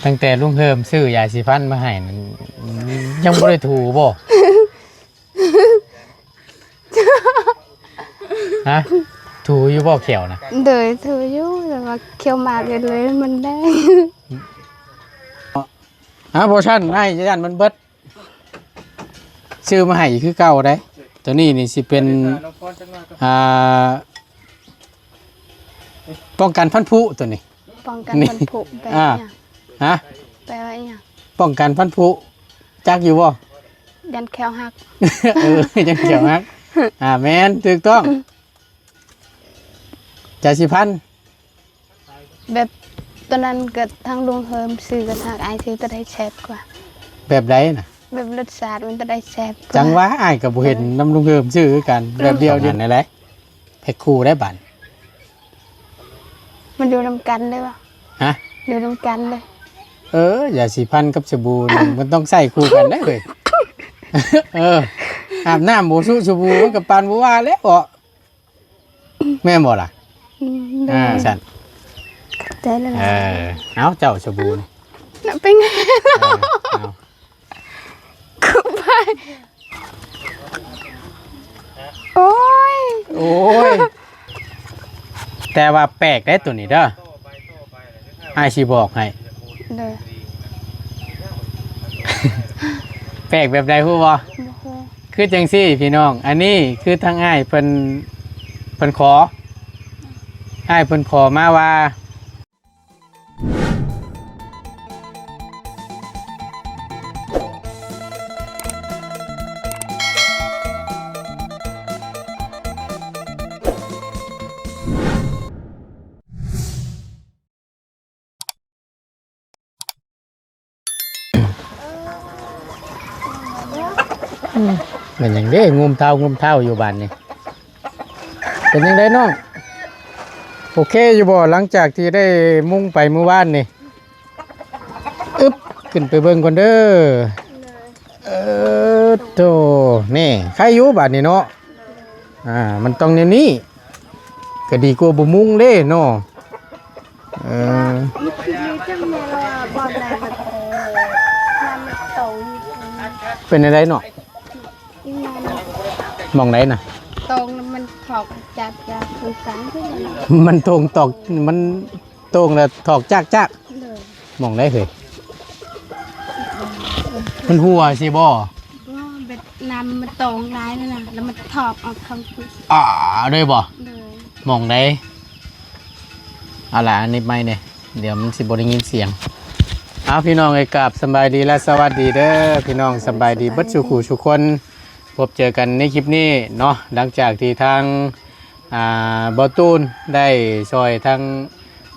ຕັ້ງແຕ່ລຸງເຮີມຊື້ຢາສີຟັນມາໃຫ້ນັ້ນ ຍັງບໍ່ໄດ້ຖູບໍ່? ຮະ? ຖູຢູ່ບໍ່ແຂ້ວນະ? ໂດຍ ຖູຢູ່ ແຕ່ວ່າຂ້ຽວໝາກເລີຍມັນແດງ. ອາ ບໍ່ຊັ້ນ ອ້າຍຢ້ານມັນເບິດ. ຊື້ມາໃຫ້ຄືເກົ່າເດ້. ໂຕນີ້ນີ້ຊິເປັນ ອ່າ ປ້ອງກັນຟັນຜຸໂຕນີ້. ປ້ອງກັນຟັນຜຸແບບ ອ່າ ຫຍັງ? ຮະ? ແປວ່າອີຫຍັງ? ປ້ອງກັນຟັນຜຸ ຈັກຢູ່ບໍ່? ຢ້ານແຂ້ວຫັກ. ເອີ ຢ້ານແຂ້ວຫັກ. ອ່າ ແມ່ນ ຖືກຕ້ອງ. ຢາສີຟັນ ແບບຕອນນັ້ນກໍທາງລຸງເຮີມຊື້ ກັບທາງອ້າຍຊື້ ໂຕໃດແຊບກວ່າ? ແບບໃດນະ? ແບບລົດຊາດມັນໂຕໃດແຊບກວ່າ? ຈັ່ງວ່າ ອ້າຍກໍບໍ່ເຫັນນຳລຸງເຮີມຊື້ຄືກັນ. ແບບດຽວຢູ່ນັ້ນແຫຼະ ແພັກຄູ່ໄດ້ບາດ. ມັນຢູ່ນຳກັນເດ້ບໍ່? ຮະ? ຢູ່ນຳກັນເດ້. ເອີ ຢາສີຟັນກັບສະບູນີ້ ມັນຕ້ອງໃຊ້ຄູ່ກັນເດ້ເອີຍ. ເອີ ອາບນ້ຳບໍ່ຊຸສະບູ ມັນກໍປານບໍ່ວ່າແລ້ວເບາະ. ແມ່ນບໍ່ລະ? ອືມ ອ່າ ຊັ້ນ ຂອບໃຈຫຼາຍໆ. ເອີ ເອົາ ເຈົ້າສະບູນີ້ ນະ ເປັນໄງ? ເອີ ເອົາ ຄືໄປ ໂອ້ຍ ໂອ້ຍ ແຕ່ວ່າແປກເດ້ໂຕນີ້ເດີ ອ້າຍຊິບອກໃຫ້. ໂດຍ ແປກແບບໃດຮູ້ບໍ່? ບໍ່ຮູ້. ຄືຈັ່ງຊີ້ພີ່ນ້ອງ ອັນນີ້ຄືທາງອ້າຍເພິ່ນ ເພິ່ນຂໍ ອ້າຍເພິ່ນຂໍມາວ່າ ອືມ ແມ່ນຫຍັງເດ້ ງຸມທ້າວງຸມທ້າວຢູ່ບາດນີ້? ເປັນຈັ່ງໃດນ້ອງ? ໂອເຄຢູ່ບໍ່? ຫຼັງຈາກທີ່ໄດ້ມຸງໄປມື້ວານນີ້. ອຶບ ຂຶ້ນໄປເບິ່ງກ່ອນເດີ. ເອີ ໂຕ ນີ້ ໄຄຢູ່ບາດນີ້ເນາະ. ອ່າ ມັນຕ້ອງແນວນີ້ ກໍດີກວ່າບໍ່ມຸງເດ້ເນາະ. ເອີ ເປັນຈັ່ງໃດເນາະ? ໝ່ອງໃດນະ? ຕອງມັນຖອກຈາກ ຈາກ ມັນຕົງຕອກ ມັນ ໂຕ່ງແລ້ວຖອກຈາກໆ. ໂດຍ. ໝ່ອງໃດເຮີ້ຍ? ມັນຮົ່ວຊິບໍ່? ບໍ່ ແບບນ້ຳມັນຕົງຫຼາຍນັ້ນນະ ແລ້ວມັນຖອກອອກຂ້າງພຸ້ນ. ອາ ເລີຍບໍ່? ໂດຍ. ໝ່ອງໃດ? ເອົາລະ ອັນນີ້ໄມ້ແດ່ ດຽວມັນຊິບໍ່ໄດ້ຍິນສຽງ. ເອົາ ພີ່ນ້ອງເອີຍ ກາບສະບາຍດີ ແລະ ສະຫວັດດີເດີ ພີ່ນ້ອງ ສະບາຍດີເບິດສູ່ຄູ່ສູ່ຄົນ. ພົບເຈີກັນໃນຄລິບນີ້ເນາະ ຫຼັງຈາກທີ່ທາງ ອ່າ ບ່າວຕູນໄດ້ຊ່ອຍທາງ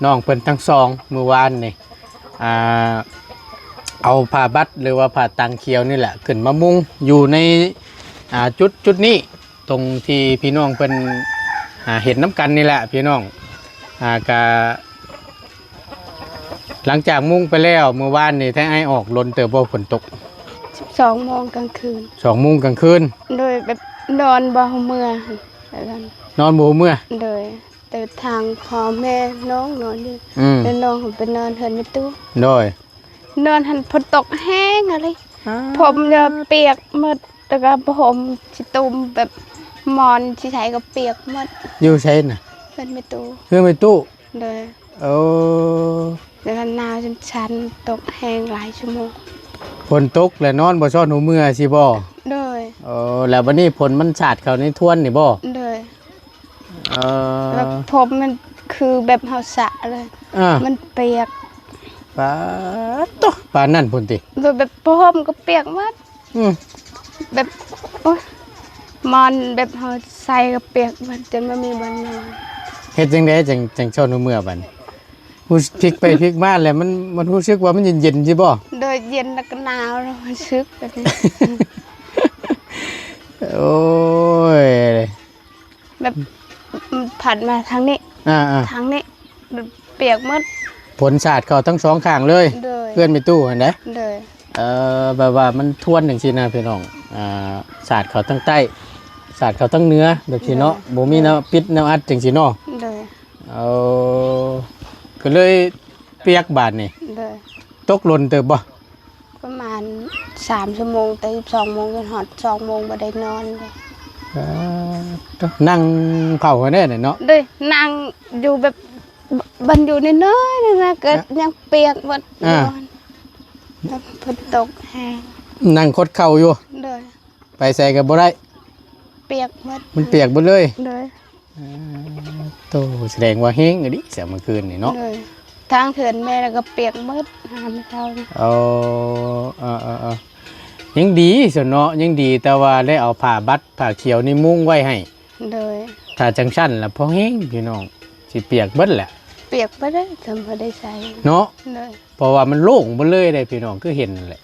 ນ້ອງເພິ່ນທັງສອງມື້ວານນີ້ ອ່າ ເອົາຜ້າບັດ ຫຼືວ່າຜ້າຕັງຂຽວນີ້ແຫຼະ ຂຶ້ນມາມຸງຢູ່ໃນ ອ່າ ຈຸດ ຈຸດນີ້ ຕົງທີ່ພີ່ນ້ອງເພິ່ນ ອ່າ ເຫັນນຳກັນນີ້ແຫຼະ ພີ່ນ້ອງ ອ່າ ກະ ຫຼັງຈາກມຸງໄປແລ້ວ ມື້ວານນີ້ແທ້ອ້າຍອອກດົນເຕີບບໍ່ ຝົນຕົກ? ສິບສອງໂມງກາງຄືນ. ສອງໂມງກາງຄືນ. ໂດຍ ແບບນອນບໍ່ຮູ້ເມື່ອ ນອນບໍ່ຮູ້ເມື່ອ. ໂດຍ ແຕ່ທາງພໍ່ແມ່ນ້ອງນອນຢູ່ ອືມ ແລ້ວນ້ອງໄປນອນເຮືອນແມ່ຕູ້. ໂດຍ. ນອນຫັ້ນຝົນຕົກແຮງອີ່ຫຼີ ອາ ຜົມຈະປຽກໝົດ ແລ້ວກໍຜ້າຫົ່ມຊິຕຸ້ມ ແບບໝອນຊິໃສ່ກໍປຽກໝົດ. ຢູ່ໃສນະ? ເຮືອນແມ່ຕູ້. ເຮືອນແມ່ຕູ້. ໂດຍ. ໂອ້ ແລ້ວໜາວຈົນສັ່ນ ຕົກແຮງຫຼາຍຊົ່ວໂມງ. ຝົນຕົກແລ້ວນອນບໍ່ຊອນຫູເມື່ອຊິບໍ່? ໂດຍ. ໂອ້ ແລ້ວບັດນີ້ຝົນມັນສາດເຂົ້າໃນທວນນີ້ບໍ່? ໂດຍ. ເອີ ແລ້ວຜົມມັນຄືແບບເຮົາສະເລີຍ ອາ ມັນປຽກ. ປາດໂທ້ ປານນັ້ນພຸ້ນຕິ? ໂດຍ ແບບຜ້າຫົ່ມກໍປຽກໝົດ. ອືມ ແບບ ໂອ້ຍ ໝອນແບບເຮົາໃສ່ກໍປຽກໝົດ ຈົນບໍ່ມີບ່ອນນອນ. ເຮັດຈັ່ງໃດຈັ່ງ ຈັ່ງຊອນຫູເມື່ອບັດນີ້? ຮູ້ສຶກ ພິກໄປພິກມາແລ້ວ ມັນ ມັນຮູ້ສຶກວ່າມັນເຢັນໆ ຊິບໍ່? ໂດຍ ເຢັນແລ້ວກໍໜາວ ແລ້ວຮູ້ສຶກແບບນີ້. ໂອ້ຍ ແບບ ອືມ ພັດມາທາງນີ້ ອ່າໆ ທາງນີ້ ແບບປຽກໝົດ ຝົນສາດເຂົ້າທັງສອງຂ້າງເລີຍ. ໂດຍ. ເຮືອນແມ່ຕູ້ຫັ້ນເດ້. ໂດຍ. ເອີ ແບບວ່າມັນທວນຈັ່ງຊີ້ນະພີ່ນ້ອງ ອ່າ ສາດເຂົ້າທາງໃຕ້ ສາດເຂົ້າທາງເໜືອ ແບບຊີ້ເນາະ. ໂດຍ. ບໍ່ມີແນວປິດແນວອັດຈັ່ງຊີ້ເນາະ. ໂດຍ. ເອີ ກໍເລີຍປຽກບາດນີ້. ໂດຍ. ຕົກດົນເຕີບບໍ່? ປະມານສາມຊົ່ວໂມງ ແຕ່ສິບສອງໂມງຈົນຮອດສອງໂມງບໍ່ໄດ້ນອນເລີຍ. ເອີ ນັ່ງເຝົ້າຫັ້ນແຫຼະເນາະ. ໂດຍ ນັ່ງຢູ່ແບບ ບ- ບ່ອນຢູ່ນ້ອຍໆນັ້ນນະ ກໍ ອະ ຍັງປຽກໝົດ. ອາ ແບບຝົນຕົກແຮງ ນັ່ງຄົດເຂົ່າຢູ່. ໂດຍ ໄປໃສກໍບໍ່ໄດ້ ປຽກໝົດ ມັນປຽກເບິດເລີຍ. ໂດຍ ເອີ ໂຕ ສະແດງວ່າແຮງອີ່ຫຼີສະມື້ຄືນນີ້ເນາະ. ໂດຍ ທາງເຮືອນແມ່ລະກໍປຽກໝົດ ຫາມເຊົາ. ໂອ້ ເອີໆໆ ຍັງດີຊັ້ນເນາະ ຍັງດີແຕ່ວ່າໄດ້ເອົາຜ້າບັດຜ້າຂຽວນີ້ມຸງໄວ້ໃຫ້. ໂດຍ ຖ້າຈັ່ງຊັ້ນລະພໍແຮງພີ່ນ້ອງ ຊິປຽກເບິດແຫຼະ ປຽກເບິດເລີຍ ຈຳບໍ່ໄດ້ໃສ່ເນາະ. ໂດຍ ເພາະວ່າມັນໂລ່ງເບິດເລີຍເດ້ພີ່ນ້ອງ ຄືເຫັນນັ້ນແຫຼະ.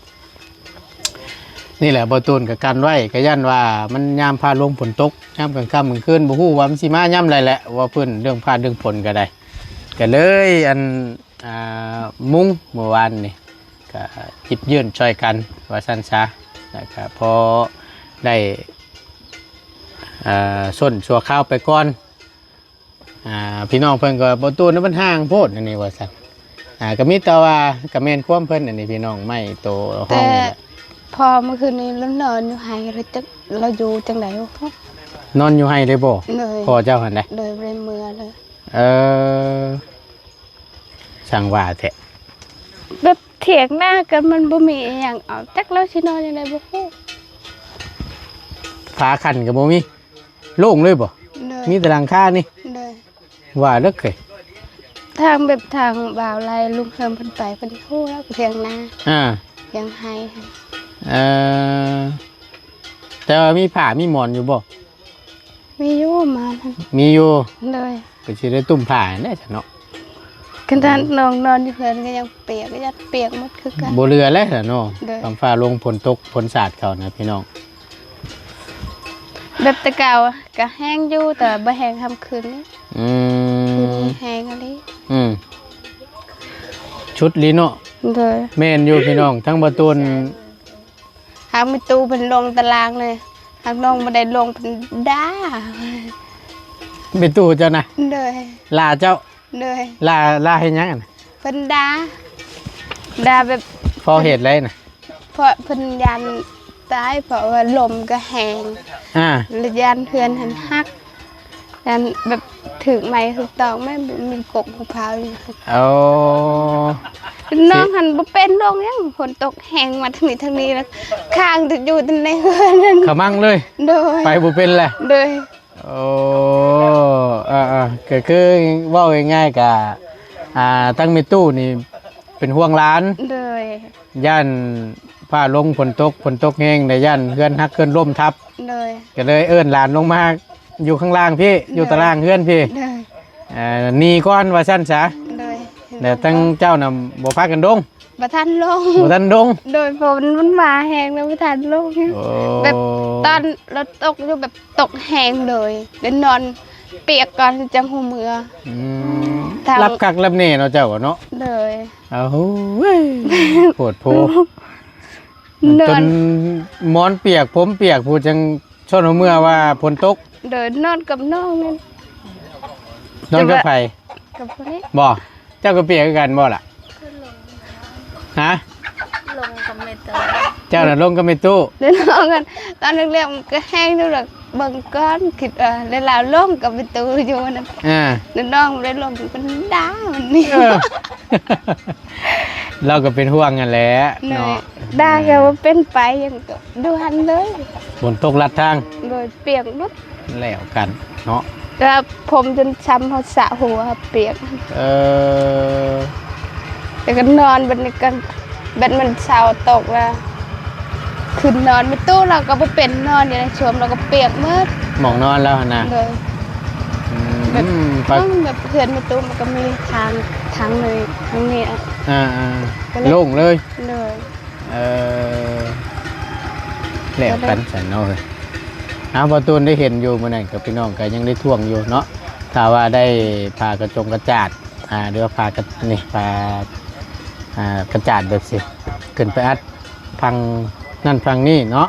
ນີ້ແຫຼະ ບໍ່ຕູນກໍກັນໄວ້ ກໍຢ້ານວ່າມັນຍາມຟ້າລົງຝົນຕົກ ຍາມກາງຄ່ຳກາງຄືນ ບໍ່ຮູ້ວ່າມັນຊິມາຍາມໃດແຫຼະ ເວົ້າພື້ນເລື່ອງຟ້າເລື່ອງຝົນກໍໄດ້ ກໍເລີຍ ອັນ ອ່າ ມຸງມື້ວານນີ້ ກໍຫຍິບຍື່ນຊ່ອຍກັນວ່າຊັ້ນຊະ ແລ້ວກໍພໍໄດ້ ອ່າ ຊົນຊົ່ວຄາວໄປກ່ອນ. ອ່າ ພີ່ນ້ອງເພິ່ນກໍບໍ່ຕູນ ມັນຫ່າງໂພດອັນນີ້ວ່າຊັ້ນ. ອ່າ ກໍມີແຕ່ວ່າ ກໍແມ່ນຄວາມເພິ່ນອັນນີ້ ພີ່ນ້ອງ ໄມ້ໂຕຫ້ອງນີ້ແຫຼະ. ແຕ່ພໍເມື່ອຄືນນີ້ລາວນອນຢູ່ໄຮ່ ລາວຈັກ ລາວຢູ່ຈັ່ງໃດ ນອນຢູ່ໄຮ່ເລີຍບໍ່? ໂດຍ ພໍ່ເຈົ້າຫັ້ນໃດ? ໂດຍ ບໍ່ໄດ້ເມືອເລີຍ. ເອີ ຊ່າງວ່າແທ້ ແບບຖຽງນາກໍມັນບໍ່ມີອີ່ຫຍັງ ເອົາ ຈັກລາວຊິນອນຈັ່ງໃດບໍ່ຮູ້. ຝາຂັ້ນກໍບໍ່ມີ ໂລ່ງເລີຍບໍ່? ໂດຍ ມີແຕ່ຫຼັງຄານີ້. ໂດຍ ວ່າເລິກເອີຍ ທາງແບບທາງບ່າວໄລ ລຸງເຮືອມເພິ່ນໄປ ເພິ່ນຮູ້ແລ້ວຖຽງນາ ອ່າ ຖຽງໄຮ່. ເອີ ແຕ່ວ່າມີຜ້າມີໝອນຢູ່ບໍ່? ມີຢູ່ ໝອນຫັ້ນ ມີຢູ່. ໂດຍ ກໍຊິໄດ້ຕຸ້ມຜ້າຫັ້ນແຫຼະຊັ້ນເນາະ. ຄັນທ່ານນ້ອງນອນຢູ່ເຮືອນກໍຍັງປຽກ ກໍຍັງປຽກໝົດຄືກັນ ບໍ່ເຫຼືອແລ້ວເນາະ. ໂດຍ ຕອນຟ້າລົງຝົນຕົກຝົນສາດເຂົ້ານະພີ່ນ້ອງ. ແບບແຕ່ເກົ່າກໍແຮງຢູ່ ແຕ່ວ່າບໍ່ແຮງສ່ຳຄືນນີ້. ອືມ ຄືນນີ້ແຮງອີ່ຫຼີ. ອືມ ຊຸດລີເນາະ. ໂດຍ ແມ່ນຢູ່ພີ່ນ້ອງ ທັງບໍ່ຕູນ ຫາກແມ່ຕູ້ເພິ່ນລົງຕາລາງເລີຍ ຫາກນ້ອງບໍ່ໄດ້ລົງເພິ່ນດ່າ. ແມ່ຕູ້ເຈົ້ານະ? ໂດຍ ລາເຈົ້າ. ໂດຍ ລາ ລາເຮັດຫຍັງຫັ້ນ? ເພິ່ນດ່າ ດ່າແບບ ເພາະເຫດໃດນະ? ເພາະເພິ່ນຢ້ານຕາຍ ເພາະວ່າລົມກໍແຮງ ອ່າ ແລະ ຢ້ານເຮືອນຫັ້ນຫັກ ຢ້ານແບບຖືກໄໝ້ຖືກຕອກ ແມ່ນມີກົກຜູ້ພາວຢູ່. ໂອ້ ນ້ອງຫັ້ນບໍ່ເປັນໂລກຫຍັງ ຝົນຕົກແຮງມາທາງນີ້ທາງນີ້ ແລ້ວຄ້າງຢູ່ແຕ່ໃນເຮືອນຫັ້ນ ຂະມັງເລີຍ. ໂດຍ ໄປບໍ່ເປັນແຫຼະ. ໂດຍ ໂອ້ ເອີໆ ກໍຄືເວົ້າງ່າຍໆ ກະ ອ່າ ທັງແມ່ຕູ້ນີ້ເປັນຫ່ວງຫຼານ. ໂດຍ ຢ້ານຟ້າລົງຝົນຕົກ ຝົນຕົກແຮງ ແລະ ຢ້ານເຮືອນຫັກເຮືອນລົ້ມທັບ. ໂດຍ ກໍເລີຍເອີ້ນຫຼານລົງມາຢູ່ຂ້າງລ່າງພີ້ ໂດຍ ຢູ່ຕາລາງເຮືອນພີ້. ໂດຍ ເອີ ໜີກ່ອນວ່າຊັ້ນຊະ. ໂດຍ ແລ້ວທັງເຈົ້ານະບໍ່ພາກັນລົງ? ບໍ່ທັນລົງ ບໍ່ທັນລົງ. ໂດຍ ເພາະມັນ ມັນມາແຮງແລ້ວບໍ່ທັນລົງ. ໂອ້ ແບບຕອນລົດຕົກຢູ່ແບບຕົກແຮງເລີຍ ໄດ້ນອນປຽກກ່ອນຈັ່ງຮູ້ເມືອ. ອືມ ຫຼັບຄັກຫຼັບແນ່ເນາະເຈົ້າເນາະ. ໂດຍ ໂອ້ໂຫ ໂພດໂພ ນອນ ຈົນໝອນປຽກ ຜົມປຽກ ຜູ້ຈັ່ງ ຊົນຫົວເມືອວ່າຝົນຕົກ. ໂດຍ ນອນກັບນ້ອງນັ້ນ ນອນກັບໃຜ? ກັບຜູ້ນີ້. ບໍ່ ເຈົ້າກໍປຽກຄືກັນບໍ່ລະ? ຮະ? ລົງກັບແມ່ຕູ້. ເຈົ້ານະລົງກັບແມ່ຕູ້. ແລ້ວນ້ອງກັນ ຕອນເລັກໆມັນກໍແຮງຢູ່ດອກ ເບິ່ງກ່ອນ ຄິດວ່າ ແລ້ວລາວລົງກັບແມ່ຕູ້ຢູ່ນັ້ນ. ອ່າ ແລ້ວນ້ອງບໍ່ໄດ້ລົງ ເປັນດາວນີ້. ເອີ ລາວກໍເປັນຫ່ວງຫັ້ນແຫຼະເນາະ. ໂດຍ ດາວກໍບໍ່ເປັນໄປ ຍັງກໍຢູ່ຫັ້ນເລີຍ. ຝົນຕົກລັດທາງ. ໂດຍ ປຽກໝົດ ແລ້ວກັນເນາະ. ແລ້ວຜົມຈົນຊ້ຳ ເຮົາສະຫົວປຽກ. ເອີ ແລ້ວກໍນອນບັດນີ້ກໍ ບັດມັນເຊົ້າຕົກແລ້ວ ຂຶ້ນນອນ ແມ່ຕູ້ລາວກໍບໍ່ເປັນ ນອນຢູ່ໃນຊວມ ລາວກໍປຽກໝົດ ໝ່ອງນອນລາວຫັ້ນນະ. ໂດຍ ອືມ ແບບ ແບບເຮືອນແມ່ຕູ້ມັນກໍມີທາງ ທາງໜຶ່ງ ທາງນີ້. ອ່າໆ ກໍເລີຍ ໂລ່ງເລີຍ. ໂດຍ ເອີ ແລ້ວກັນຊັ້ນເນາະເອີຍ. ເອົາ ບ່າວຕູນໄດ້ເຫັນຢູ່ມື້ນັ້ນ ກັບພີ່ນ້ອງກໍຍັງໄດ້ທ່ວງຢູ່ເນາະ. ຖ້າວ່າໄດ້ຜ້າກະຈົງກະຈາດ ອ່າ ຫຼືວ່າຜ້າກະ ນີ້ ຜ້າ ອ່າ ກະຈາດແບບຊີ້ ຂຶ້ນໄປອັດຝັ່ງນັ້ນຝັ່ງນີ້ເນາະ.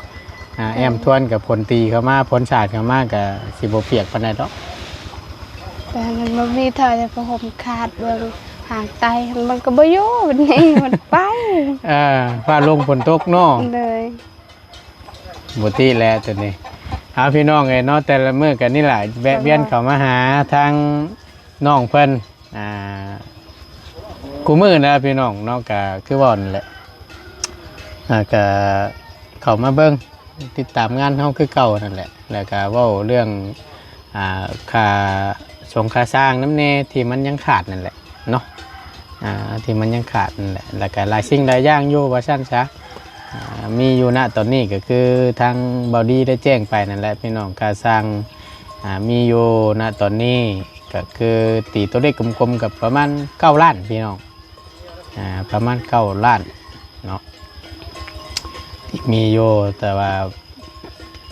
ອ່າ ແອ້ມທວນກັບຝົນຕີເຂົ້າມາ ຝົນສາດເຂົ້າມາ ກໍຊິບໍ່ປຽກປານໃດດອກ. ແຕ່ມັນບໍ່ມີ ຖ້າຈະຜ້າຫົ່ມຄາດເບິ່ງ ທາງໃຕ້ຫັ້ນມັນກໍບໍ່ຢູ່ ບັດນີ້ມັນໄປ ເອີ ຟ້າລົງຝົນຕົກເນາະ ໂດຍ ບໍ່ຕິແຫຼະໂຕນີ້. ເອົາ ພີ່ນ້ອງເອີຍເນາະ ແຕ່ລະມື້ກໍນີ້ລະ ແວະວຽນເຂົ້າມາຫາທາງນ້ອງເພິ່ນ ອ່າ ຄູ່ມື້ນະພີ່ນ້ອງເນາະ ກໍຄືເວົ້ານັ້ນແຫຼະ ອ່າ ກໍເຂົ້າມາເບິ່ງ ຕິດຕາມງານເຮົາຄືເກົ່ານັ້ນແຫຼະ ແລ້ວກໍເວົ້າເລື່ອງ ອ່າ ຄ່າສົງຄ່າສ້າງນຳແດ່ ທີ່ມັນຍັງຂາດນັ້ນແຫຼະເນາະ ອ່າ ທີ່ມັນຍັງຂາດນັ້ນແຫຼະ ແລ້ວກໍຫຼາຍສິ່ງຫຼາຍຢ່າງຢູ່ວ່າຊັ້ນຊະ ອ່າ ມີຢູ່ນະຕອນນີ້ກໍຄືທາງບ່າວດີໄດ້ແຈ້ງໄປນັ້ນແຫຼະພີ່ນ້ອງ ຄ່າສ້າງ ອ່າ ມີຢູ່ນະຕອນນີ້ ກໍຄືຕີຕົວເລກກົມໆ ກໍປະມານເກົ້າລ້ານພີ່ນ້ອງ ອ່າ ປະມານເກົ້າລ້ານເນາະ ທີ່ມີຢູ່ ແຕ່ວ່າ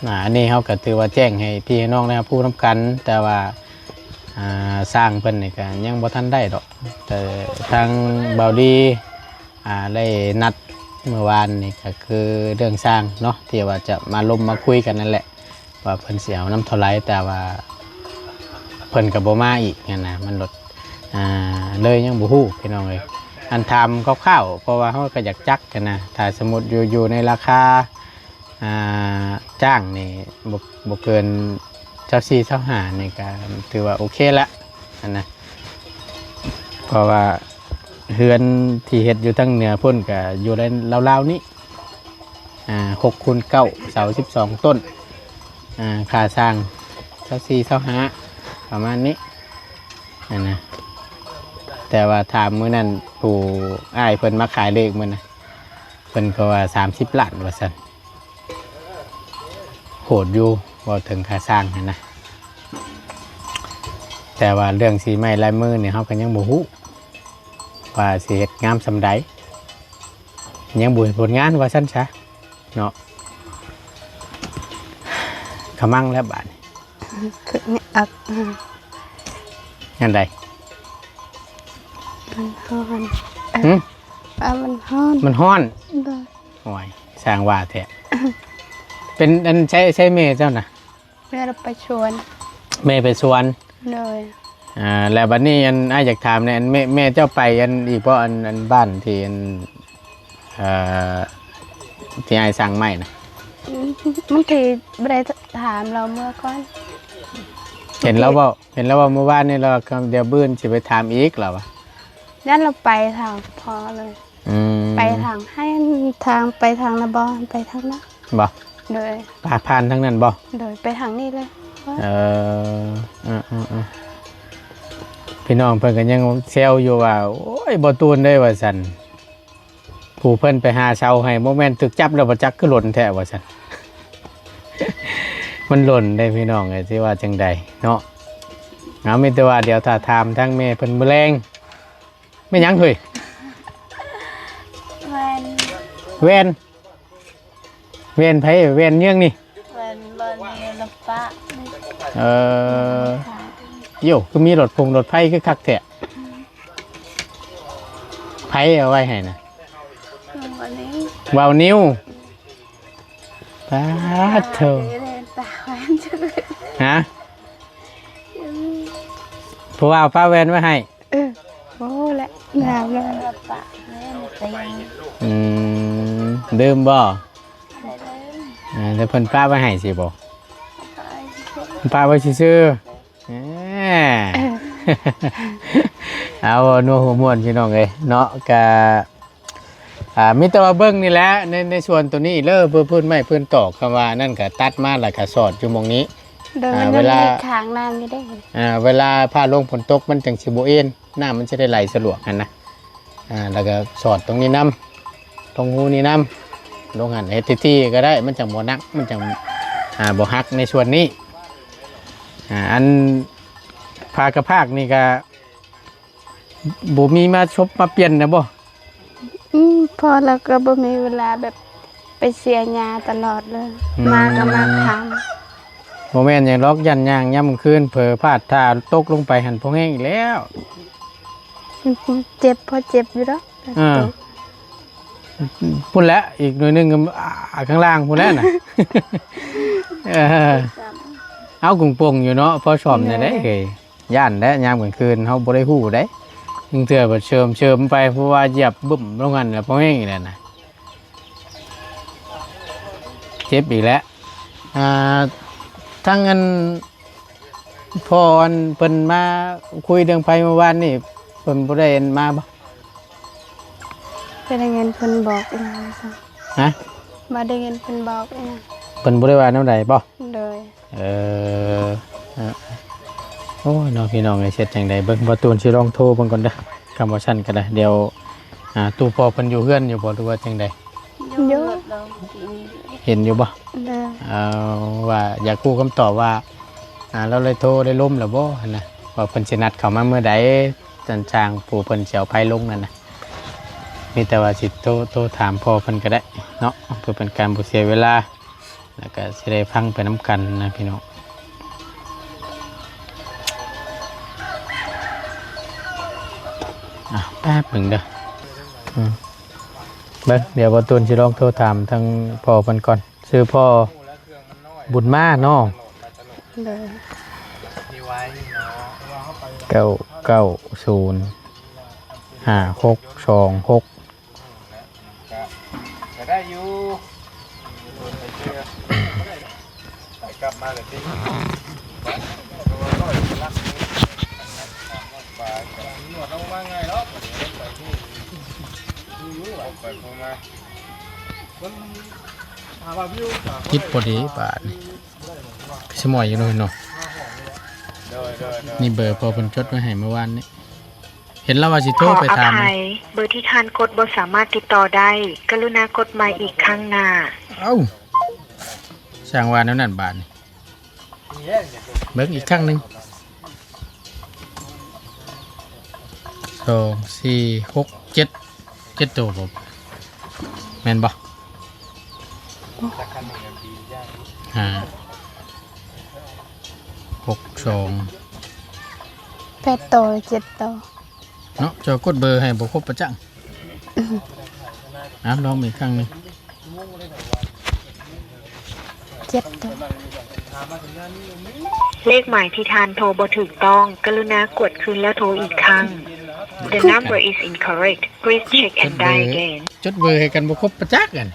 ອ່າ ອັນນີ້ເຮົາກໍຖືວ່າແຈ້ງໃຫ້ພີ່ໃຫ້ນ້ອງໄດ້ຮັບຮູ້ນຳກັນ ແຕ່ວ່າ ອ່າ ຊ່າງເພິ່ນນີ້ກໍຍັງບໍ່ທັນໄດ້ດອກ ແຕ່ທາງບ່າວດີ ອ່າ ໄດ້ນັດມື້ວານນີ້ ກໍຄືເລື່ອງຊ່າງເນາະ ທີ່ວ່າຈະມາລົມມາຄຸຍກັນນັ້ນແຫຼະ ວ່າເພິ່ນຊິເອົານຳເທົ່າໃດ ແຕ່ວ່າເພິ່ນກໍບໍ່ມາອີກຫັ້ນນະ ມັນລົດ ອ່າ ເລີຍຍັງບໍ່ຮູ້ພີ່ນ້ອງເອີຍ ອັນຖາມຄ່າວໆ ເພາະວ່າເຮົາກໍຢາກຈັກຫັ້ນນະ ຖ້າສົມມຸດຢູ່ ຢູ່ໃນລາຄາ ອ່າ ຈ້າງນີ້ ບໍ່ ບໍ່ເກີນຊາວສີ່ ຊາວຫ້ານີ້ກໍຖືວ່າໂອເຄລະຫັ້ນນະ ເພາະວ່າເຮືອນທີ່ເຮັດຢູ່ທາງເໜືອພຸ້ນກໍຢູ່ໃນລາວໆນີ້ ອ່າ ຫົກຄູນເກົ້າ ເສົາສິບສອງຕົ້ນ ອ່າ ຄ່າສ້າງຊາວສີ່ ຊາວຫ້າ ປະມານນີ້ຫັ້ນນະ ແຕ່ວ່າຖາມມື້ນັ້ນ ຜູ້ອ້າຍເພິ່ນມາຂາຍເລກມື້ນະ ເພິ່ນກໍວ່າສາມສິບລ້ານວ່າຊັ້ນ ໂຫດຢູ່ ເວົ້າເຖິງຄ່າສ້າງຫັ້ນນະ ແຕ່ວ່າເລື່ອງສີໄມ້ລາຍມືນີ້ ເຮົາກໍຍັງບໍ່ຮູ້ວ່າຊິເຮັດງາມສ່ຳໃດ ຍັງບໍ່ເຫັນຜົນງານວ່າຊັ້ນຊະເນາະ ຂະມັງແລ້ວບາດນີ້ ຄືນີ້ອັກ ອັນໃດ? ມັນຮ້ອນ ຫຶ? ອ່າ ມັນຮ້ອນ ມັນຮ້ອນ ໂດຍ ໂອ້ຍ ຊ່າງວ່າແທ້ ເປັນອັນ ໃຊ້ ໃຊ້ແມ່ເຈົ້ານະ? ແມ່ລະໄປສວນ ແມ່ໄປສວນ ໂດຍ ອ່າ ແລ້ວບັດນີ້ ອັນ ອ້າຍຢາກຖາມແດ່ ອັນ ແມ່ ແມ່ເຈົ້າໄປ ອັນ ອີກບໍ່? ອັນ ອັນ ບ້ານທີ່ ອັນ ເອີ ທີ່ອ້າຍສັ່ງໄມ້ນະ ອືມ ບາງທີບໍ່ໄດ້ຖາມລາວເມື່ອກ່ອນ ເຫັນລາວເວົ້າ ເຫັນລາວເວົ້າມື້ວານນີ້ ລາວວ່າດຽວມື້ອື່ນຊິໄປຖາມອີກ ລາວວ່າ ຢ້ານລາວໄປທາງພໍ່ເລີຍ ອືມ ໄປທາງໃຫ້ ທາງ ໄປທາງນະ ບໍ່ ໄປທາງນັ້ນ ບໍ່? ໂດຍ ຜ່ານ ຜ່ານທາງນັ້ນບໍ່? ໂດຍ ໄປທາງນີ້ເລີຍ ເອີ ເອີ ເອີ ເອີ ພີ່ນ້ອງເພິ່ນກໍຍັງແຊວຢູ່ວ່າ ໂອ້ຍ ບໍ່ຕູນເດ້ ວ່າຊັ້ນ ຜູ້ເພິ່ນໄປຫາເຊົ່າໃຫ້ ບໍ່ແມ່ນຖືກຈັບແລ້ວບໍ່ຈັກ ຄືຫຼົ່ນແທ້ ວ່າຊັ້ນ ມັນຫຼົ່ນເດ້ພີ່ນ້ອງເອີຍ ຊິວ່າຈັ່ງໃດເນາະ ເອົາ ມີແຕ່ວ່າດຽວຖ້າຖາມທາງແມ່ເພິ່ນມື້ແລງ ແມ່ນຫຍັງເຮີ້ຍ? ແວ່ນ ແວ່ນ ແວ່ນໃຜ? ແວ່ນເຍືອງນີ້ ແວ່ນບ່າວນິວລະປະ ເອີ ໂຢ ຄືມີລົດພົງລົດໄຟຄືຄັກແທ້ ໃຜເອົາໄວ້ໃຫ້ນະ? ບ່າວນິວ ບ່າວນິວ ປາດໂທ ຮະ ຜູ້ບ່າວປະແວ່ນໄວ້ໃຫ້ ເອີ ໂອ້ ແລະ ງາມແລ້ວ ອືມ ດື່ມບໍ່? ເອີ ແຕ່ເພິ່ນປະໄວ້ໃຫ້ຊິບໍ່? ປະໄວ້ຊື່ໆ ເອີ ເອົາ ເວົ້ານົວຫົວມ່ວນພີ່ນ້ອງເອີຍເນາະ ກະ ອ່າ ມີແຕ່ວ່າເບິ່ງນີ້ແຫຼະ ໃນ ໃນສວນໂຕນີ້ເລີ ເພື່ອພື້ນໄມ້ພື້ນຕອກ ຄຳວ່ານັ້ນກະຕັດມາ ແລ້ວກະສອດຢູ່ໝ່ອງນີ້ ໂດຍ ອ່າ ມັນຍັງ ເວລາ ມີຂ້າງນ້ຳຢູ່ເດ້ ອ່າ ເວລາຟ້າລົງຝົນຕົກ ມັນຈັ່ງຊິບໍ່ເອັນ ນ້ຳມັນຊິໄດ້ໄຫຼສະດວກຫັ້ນນະ ອ່າ ແລ້ວກະສອດຕົງນີ້ນຳ ຕົງຮູນີ້ນຳ ລົງຫັ້ນ ເຮັດທີ່ໆກໍໄດ້ ມັນຈັ່ງບໍ່ໜັກ ມັນຈັ່ງ ອ່າ ບໍ່ຫັກໃນສ່ວນນີ້ ອ່າ ອັນຝາກະພາກນີ້ກະ ບໍ່ມີມາຊົບມາປ່ຽນນະບໍ່? ອືມ ພໍແລ້ວກໍບໍ່ມີເວລາແບບໄປເສຍຫຍ້າຕະຫຼອດເລີຍ ອືມ ມາກໍມາຄ່ຳ ບໍ່ແມ່ນຫຍັງດອກ ຢ້ານຍ່າງຍາມກາງຄືນເຜີພາດທ່າຕົກລົງໄປຫັ້ນ ພໍແຮງອີກແລ້ວ ເຈັບ ພໍເຈັບຢູ່ດອກ ອ່າ ພຸ້ນແຫຼະ ອີກໜ້ອຍໜຶ່ງກໍ ອ່າ ຂ້າງລ່າງພຸ້ນແຫຼະນະ ເອີ ເອົາກົງປົງຢູ່ເນາະ ພໍສ້ອມແດ່ເດ້ ເອີ ຢ້ານແຫຼະ ຍາມກາງຄືນເຮົາບໍ່ໄດ້ຮູ້ເດ້ ບາງເທື່ອກໍເສີມໆໄປ ເພາະວ່າຢຽບບຶ້ມລົງຫັ້ນລະ ພໍແຮງອີກແລ້ວນະ ເຈັບອີກແລ້ວ. ອ່າ ທາງອັນ ພໍ່ອັນເພິ່ນມາຄຸຍເລື່ອງໄຟມື້ວານນີ້ ເພິ່ນບໍ່ໄດ້ອັນມາບໍ່? ບໍ່ໄດ້ຍິນເພິ່ນບອກອີຫຍັງຊັ້ນ. ຮະ? ບໍ່ໄດ້ຍິນເພິ່ນບອກອີຫຍັງ. ເພິ່ນບໍ່ໄດ້ວ່າແນວໃດບໍ່? ໂດຍ. ເອີ ເອີ ໂອ້ຍເນາະ ພີ່ນ້ອງເອີຍ ເຮັດຈັ່ງໃດ ເບິ່ງ ບໍ່ຕູນຊິລອງໂທເບິ່ງກ່ອນເດີ. ຄຳວ່າຊັ້ນກໍໄດ້ ດຽວ ອ່າ ຕູ້ພໍ່ເພິ່ນຢູ່ເຮືອນຢູ່ບໍ່ ຫຼືວ່າຈັ່ງໃດ? ຢູ່. ເຫັນຢູ່ບໍ່? ໂດຍ. ເອົາ ວ່າຢາກຮູ້ຄຳຕອບວ່າ ອ່າ ລາວໄດ້ໂທໄດ້ລົມແລ້ວບໍ່ຫັ້ນນະ ວ່າເພິ່ນຊິນັດເຂົ້າມາມື້ໃດ ຈັນຊ່າງຜູ້ເພິ່ນຊິເອົາໄຟລົງນັ້ນນະ. ມີແຕ່ວ່າຊິໂທ ໂທຖາມພໍ່ເພິ່ນກໍໄດ້ເນາະ ເພື່ອເປັນການບໍ່ເສຍເວລາ ແລ້ວກໍຊິໄດ້ຟັງໄປນຳກັນນະພີ່ນ້ອງ. ອ່ະ ແປັບໜຶ່ງເດີ ອືມ ເບິ່ງ ດຽວບ່າວຕູນຊິລອງໂທຖາມທາງພໍ່ເພິ່ນກ່ອນ. ຊື່ພໍ່ບຸນມາເນາະ? ໂດຍ. ເກົ້າເກົ້າສູນ ຫ້າຫົກສອງຫົກ ກະ ກະໄດ້ຢູ່ ໄປກັບມາແລ້ວຕິ ຕິດພໍດີບາດນີ້ ຄືຊິໝ້ອຍຢູ່ເນາະ ເນາະ ນີ້ເບີພໍ່ເພິ່ນຈົດໄວ້ໃຫ້ມື້ວານນີ້. ເຫັນລາວວ່າຊິໂທໄປຖາມ ຂໍອະໄພ ເບີທີ່ທ່ານກົດບໍ່ສາມາດຕິດຕໍ່ໄດ້ ກະລຸນາກົດໃໝ່ອີກຄັ້ງໜ້າ. ເອົ້າ ຊ່າງວ່າແນວນັ້ນບາດນີ້ ເບິ່ງອີກຄັ້ງໜຶ່ງ ສອງ ສີ່ ຫົກ ເຈັດ ເຈັດໂຕບໍ່ ແມ່ນບໍ່? ຫ້າ ຫົກ ສອງ ແປດໂຕ ເຈັດໂຕ ເນາະ ເຈົ້າກົດເບີໃຫ້ບໍ່ຄົບປະຈັງ. ອືມ ອ່ະ ລອງອີກຄັ້ງໜຶ່ງ ເຈັດໂຕ. ເລກໝາຍທີ່ທ່ານໂທບໍ່ຖືກຕ້ອງ ກະລຸນາກວດຄືນແລ້ວໂທອີກຄັ້ງ. The number is incorrect. Please check and dial again. ຈົດເບີໃຫ້ກັນບໍ່ຄົບປະຈັກອັນ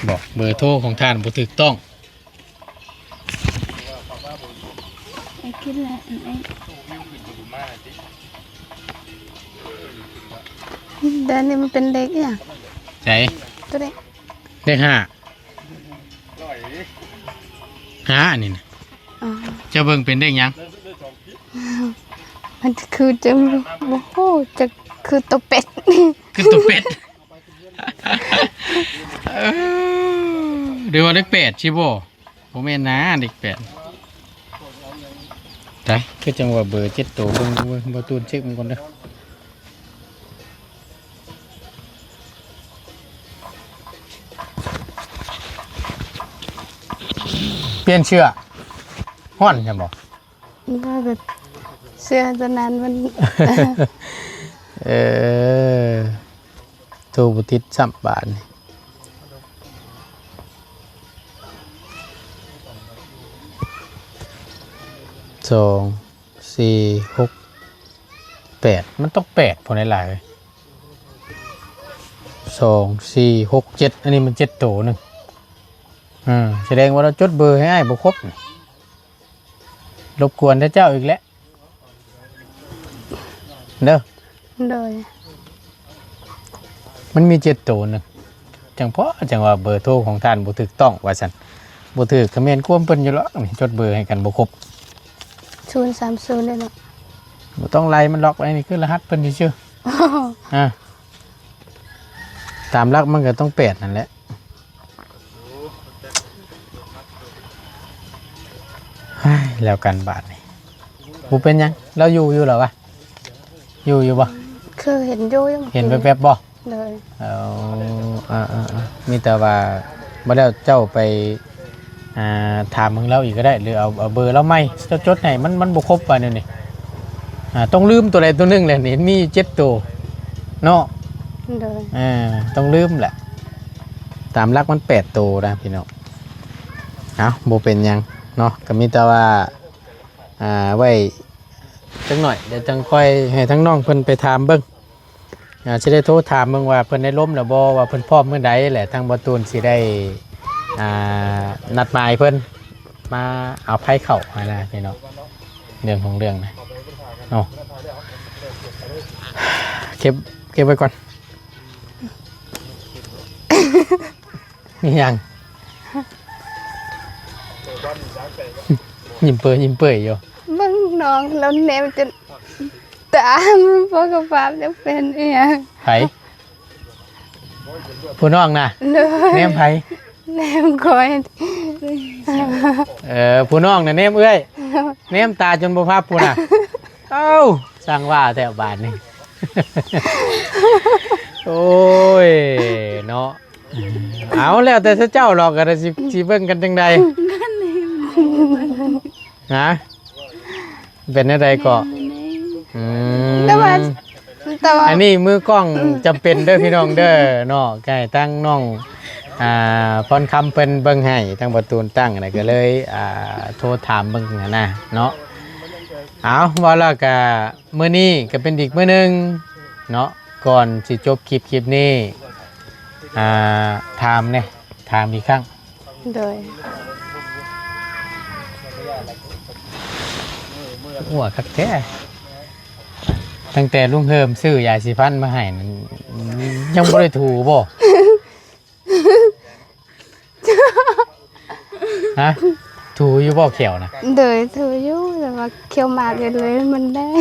ບອກເບີໂທຂອງທ່ານບໍ່ຖືກຕ້ອງ. ໄປກິນແລ້ວອັນນີ້ ແຕ່ນີ້ມັນເປັນເລກອີຫຍັງ? ໃສ? ໂຕນີ້ ເລກຫ້າ ຫ້າອັນນີ້ນະ. ອໍ ເຈົ້າເບິ່ງເປັນເລກຫຍັງ? ມັນຄືຈັ່ງ ບໍ່ຮູ້ ຈະຄືໂຕເປັດ ຄືໂຕເປັດ. ເອີ ຫຼືວ່າເລກແປດຊິບໍ່? ບໍ່ແມ່ນນາ ເລກແປດ. ຕາຍ ຄືຈັ່ງວ່າເບີເຈັດໂຕ ເບິ່ງ ເບິ່ງ ເບິ່ງ ບໍ່ຕູນເຊັກມັນກ່ອນເດີ. ປ່ຽນເສື້ອ ຮ້ອນຊັ້ນບໍ່? ບໍ່ ແບບເສື້ອຕົວນັ້ນມັນ ເອີ ໂທບໍ່ຕິດຊ້ຳບາດນີ້ ສອງ ສີ່ ຫົກ ແປດ ມັນຕ້ອງແປດພຸ້ນຫຼາຍໆ ສອງ ສີ່ ຫົກ ເຈັດ ອັນນີ້ມັນເຈັດໂຕໜຶ່ງ ເອີ ສະແດງວ່າລາວຈົດເບີໃຫ້ອ້າຍບໍ່ຄົບ. ລົບກວນແຕ່ເຈົ້າອີກແຫຼະເດີ. ໂດຍ. ມັນມີເຈັດໂຕນະ ຈັ່ງພໍ ຈັ່ງວ່າເບີໂທຂອງທ່ານບໍ່ຖືກຕ້ອງວ່າຊັ້ນ. ບໍ່ຖືກກະແມ່ນຄວາມເພິ່ນຢູ່ດອກນີ້ ຈົດເບີໃຫ້ກັນບໍ່ຄົບ. ສູນສາມສູນເດ້ເນາະ. ບໍ່ຕ້ອງໄລ່ມັນດອກ ອັນນີ້ຄືລະຫັດເພິ່ນຊື່ໆ. ອາ ຕາມຫຼັກມັນກະຕ້ອງແປດຫັ້ນແຫຼະ. ເຮີ້ຍ ແລ້ວກັນບາດນີ້ ບໍ່ເປັນຫຍັງ ລາວຢູ່ຢູ່ລະວະ ຢູ່ຢູ່ບໍ່? ຄືເຫັນຢູ່ ເຫັນແວບໆບໍ່? ໂດຍ. ເອີ ອາໆ ມີແຕ່ວ່າບໍ່ແລ້ວເຈົ້າໄປ ອ່າ ຖາມເບິ່ງລາວອີກກໍໄດ້ ຫຼືເອົາ ເອົາເບີລາວໃໝ່ ເຈົ້າຈົດໃຫ້ ມັນ ມັນບໍ່ຄົບວ່າແນວນີ້. ອ່າ ຕ້ອງລືມໂຕໃດໂຕໜຶ່ງແຫຼະນີ້ ມີເຈັດໂຕເນາະ. ໂດຍ. ເອີ ຕ້ອງລືມແຫຼະ ຕາມຫຼັກມັນແປດໂຕນະພີ່ນ້ອງ. ເອົ້າ ບໍ່ເປັນຫຍັງເນາະ ກໍມີແຕ່ວ່າ ອ່າ ໄວ້ ຈັກໜ້ອຍ ດຽວຈັ່ງຄ່ອຍໃຫ້ທາງນ້ອງເພິ່ນໄປຖາມເບິ່ງ ອ່າ ຊິໄດ້ໂທຖາມເບິ່ງວ່າເພິ່ນໄດ້ລົມແລ້ວບໍ່ ວ່າເພິ່ນພ້ອມມື້ໃດ ແລະ ທາງບໍ່ຕູນຊິໄດ້ ອ່າ ນັດໝາຍເພິ່ນມາເອົາໄຟເຂົ້າຫັ້ນນະພີ່ນ້ອງ ເລື່ອງຂອງເລື່ອງນະເນາະ ເກັບ ເກັບໄວ້ກ່ອນ ມີຫຍັງ? ຍິ້ມເປີຍຍິ້ມເປີຍຢູ່ ເບິ່ງນ້ອງລາວແນມຈົນຕາບໍ່ກະປາບ ຈັກເປັນອີ່ຫຍັງ ໃຜ? ຜູ້ນ້ອງນະ ໂດຍ ແນມໃຜ? ແນມຂ້ອຍ ເອີ ຜູ້ນ້ອງນະແນມເອື້ອຍ ແນມຕາຈົນບໍ່ພັບພຸ້ນນະ ເອົ້າ ຊ່າງວ່າແທ້ບາດນີ້ ໂອ້ຍ ເນາະ ເອົາ ແລ້ວແຕ່ເຈົ້າດອກ ກໍໄດ້ຊິ ຊິເບິ່ງກັນຈັ່ງໃດ ຮະ ເປັນແນວໃດເກາະ? ອືມ ແຕ່ວ່າ ແຕ່ວ່າ ອັນນີ້ມືກ້ອງຈຳເປັນເດີພີ່ນ້ອງເດີເນາະ ໃຫ້ທາງນ້ອງ ອ່າ ພອນຄຳເພິ່ນເບິ່ງໃຫ້ ທາງບໍ່ຕູນຕັ້ງນະ ກໍເລີຍ ອ່າ ໂທຖາມເບິ່ງຫັ້ນນະເນາະ ເອົາ ເວົ້າແລ້ວກະ ມື້ນີ້ກໍເປັນອີກມື້ໜຶ່ງເນາະ ກ່ອນຊິຈົບຄລິບ ຄລິບນີ້ ອ່າ ຖາມແດ່ ຖາມອີກຄັ້ງ ໂດຍ ຫົວຄັກແທ້ ຕັ້ງແຕ່ລຸງເຮີມຊື້ຢາສີຟັນມາໃຫ້ນັ້ນ ຍັງບໍ່ໄດ້ຖູບໍ່? ຮະ ຖູຢູ່ບໍ່ແຂ້ວນະ? ໂດຍ ຖູຢູ່ ແຕ່ວ່າແຂ້ວໝາກເລີຍ ມັນແດງ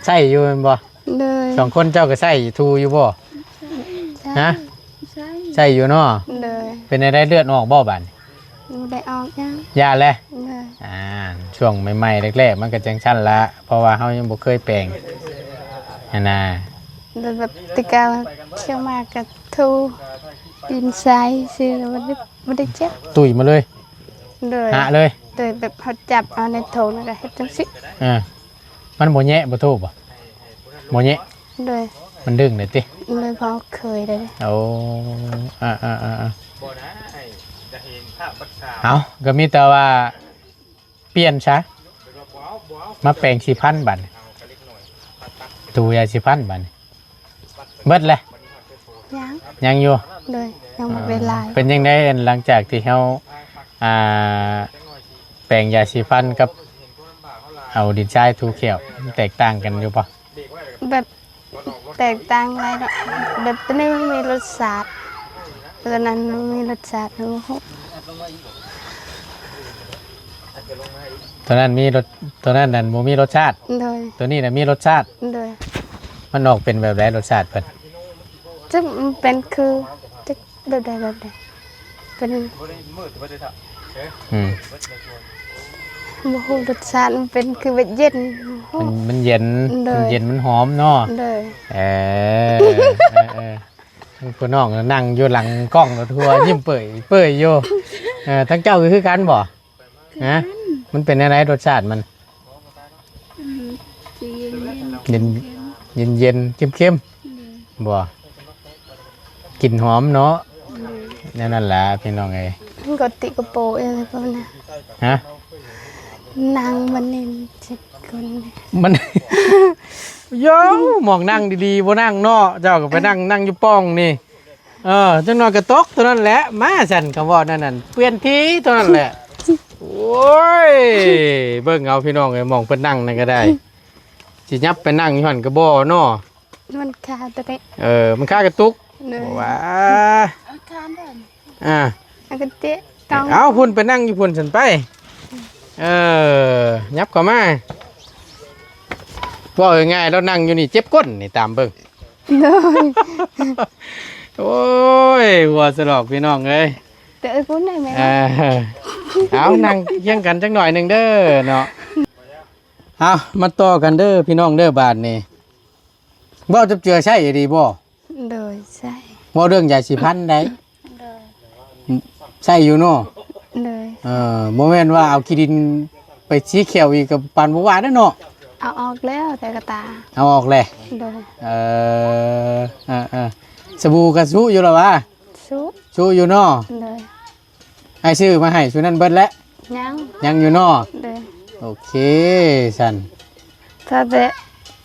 ໃຊ້ຢູ່ແມ່ນບໍ່? ໂດຍ ສອງຄົນເຈົ້າກໍໃຊ້ ຖູຢູ່ບໍ່? ໃຊ້ ຮະ? ໃຊ້ ໃຊ້ຢູ່ເນາະ ໂດຍ ເປັນແນວໃດ ເລືອດອອກບໍ່ບາດນີ້? ບໍ່ໄດ້ອອກຫຍັງ ຢ່າແລະ ໂດຍ ອ່າ ຊ່ວງໃໝ່ໆ ແລກໆ ມັນກໍຈັ່ງຊັ້ນລະ ເພາະວ່າເຮົາຍັງບໍ່ເຄີຍແປງຫັ້ນນະ ໂດຍ ແບບແຕ່ເກົ່າເຂົ້າມາກໍຖູ ດິນຊາຍຊື່ ບໍ່ໄດ້ ບໍ່ໄດ້ເຈັບ ຕຸ້ຍມາເລີຍ ໂດຍ ຫະເລີຍ ໂດຍ ແບບເຮົາຈັບເອົາໃນຖົງ ແລ້ວກໍເຮັດຈັ່ງຊີ້ ເອີ ມັນບໍ່ແຍະ ບໍ່ໂທດບໍ່? ບໍ່ແຍະ ໂດຍ ມັນດຶງໄດ້ຕິ? ໂດຍ ເພາະເຄີຍໄດ້ ໂອ້ ອາໆໆໆ ເອົາ ກໍມີແຕ່ວ່າປ່ຽນຊະ ມາແປງສີຟັນບາດນີ້ ຖູຢາສີຟັນບາດນີ້ ເບິດແລ້ວ? ຍັງ ຍັງຢູ່ ໂດຍ ຍັງບໍ່ເປັນຫຼາຍ ເປັນຈັ່ງໃດ ຫຼັງຈາກທີ່ເຮົາ ອ່າ ແປງຢາສີຟັນກັບເອົາດິນຊາຍຖູແຂ້ວ ມັນແຕກຕ່າງກັນຢູ່ບໍ່? ແບບແຕກຕ່າງຫຼາຍເນາະ ແບບໂຕນີ້ມັນມີລົດຊາດ ໂຕນັ້ນມັນມີລົດຊາດ ໂອ້ໂຫ ໂຕນັ້ນມີລົດ ໂຕນັ້ນນັ້ນບໍ່ມີລົດຊາດ ໂດຍ ໂຕນີ້ນະມີລົດຊາດ ໂດຍ ມັນອອກເປັນແບບໃດລົດຊາດເພິ່ນ? ຈະເປັນຄື ຈະແບບໃດ ແບບໃດ ເປັນ ອືມ ບໍ່ຮູ້ລົດຊາດ ມັນເປັນຄືແບບເຢັນ ມັນ ມັນເຢັນ ໂດຍ ມັນເຢັນ ມັນຫອມເນາະ ໂດຍ ເອີ ເອີ ເອີ ຜູ້ນ້ອງນັ່ງຢູ່ຫຼັງກ້ອງ ແລ້ວຫົວຍິ້ມເປີຍໆຢູ່ ເອີ ທາງເຈົ້າກໍຄືກັນບໍ່? ຮະ ມັນເປັນແນວໃດລົດຊາດມັນ? ອືມ ຊິເຢັນໆ ເຢັນ ເຢັນໆ ເຄັມໆ ອືມ ບໍ່ ກິ່ນຫອມເນາະ ອືມ ແນວນັ້ນລະພີ່ນ້ອງເອີຍ ກະຕິກະໂປເອີຍ ພວກນັ້ນ ຮະ ນັ່ງມັນນີ້ ມັນ ໂຢ ໝ່ອງນັ່ງດີໆ ບໍ່ນັ່ງເນາະ ເຈົ້າກໍໄປນັ່ງ ນັ່ງຢູ່ປ່ອງນີ້ ເອີ ຈັກໜ້ອຍກໍຕົກເທົ່ານັ້ນແຫຼະ ມາຊັ້ນ ຄຳເວົ້ານັ້ນນັ້ນ ປ່ຽນທີ່ເທົ່ານັ້ນແຫຼະ ໂອ້ຍ ເບິ່ງເອົາພີ່ນ້ອງເອີຍ ໝ່ອງເພິ່ນນັ່ງນັ້ນກໍໄດ້ ຊິຫຍັບໄປນັ່ງຢູ່ຫັ້ນກໍບໍ່ເນາະ ມັນຄາຕົວນີ້ ເອີ ມັນຄາກະຕຸກ ໂດຍ ວ່າ ເອົາຄານເດີ ອ່າ ເອົາກະຕິກະ ເອົາ ພຸ້ນໄປນັ່ງຢູ່ພຸ້ນຊັ້ນໄປ ເອີ ຫຍັບເຂົ້າມາ ເວົ້າງ່າຍໆ ລາວນັ່ງຢູ່ນີ້ເຈັບກົ້ນນີ້ ຕາມເບິ່ງ ໂດຍ ໂອ້ຍ ຫົວສະຫຼອກພີ່ນ້ອງເອີຍ ແຕ່ເອີຍພຸ້ນໄດ້ແມ່ ເອີ ເອົາ ນັ່ງຄຽງກັນຈັກໜ້ອຍໜຶ່ງເດີເນາະ ເອົາ ມາຕໍ່ກັນເດີພີ່ນ້ອງເດີ ບາດນີ້ ເວົ້າຈັບເຈືອໃຊ້ອີ່ຫຼີບໍ່? ໂດຍ ໃຊ້ ເວົ້າເລື່ອງຢາສີຟັນໄດ໋ ໂດຍ ໃຊ້ຢູ່ເນາະ ໂດຍ ເອີ ບໍ່ແມ່ນວ່າເອົາຂີ້ດິນໄປສີແຂ້ວອີກ ກໍປານບໍ່ວ່າເດ້ເນາະ ເອົາອອກແລ້ວ ແຕ່ກະຕາ ເອົາອອກແລ້ວ ໂດຍ ເອີ ເອີ ເອີ ສະບູກໍຊຸຢູ່ລະຫວາ? ຊຸ ຊຸຢູ່ເນາະ ໂດຍ ອ້າຍຊື້ມາໃຫ້ຊຸນັ້ນເບິດແລ້ວ? ຍັງ ຍັງຢູ່ເນາະ ໂດຍ ໂອເຄຊັ້ນ ຖ້າແຕ່